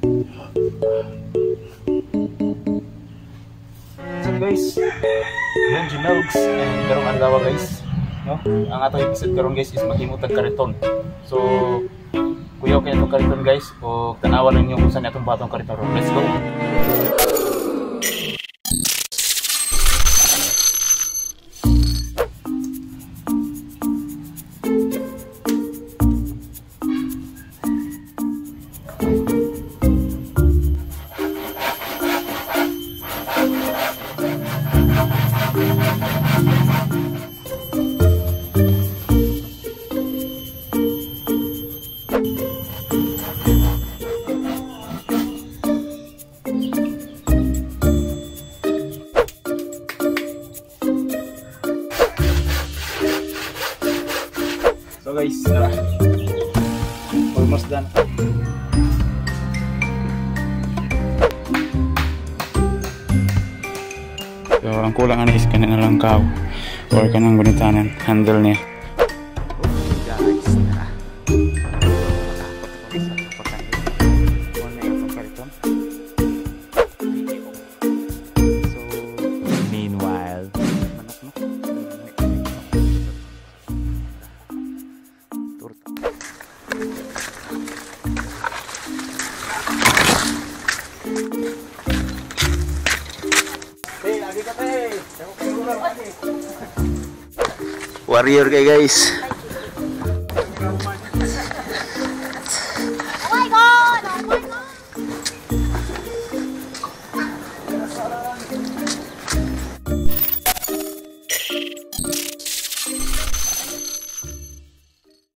So guys, Benji Melgs and karong adlaw guys, no? Ang atong episode karon guys is maghimo tag kariton. So kuyaw kay atong kariton guys o tanawa ninyo kung saan atong batong kariton. Let's go. So guys, almost done. So ang kulang ani is kanang langkaw or kanang gunitanan handle niya. Okay guys, tara. Matakot ako sa pagkain. Muna itong kariton. So Meanwhile, manok no. Torta. Hey, lagi ka te. Warrior kay guys.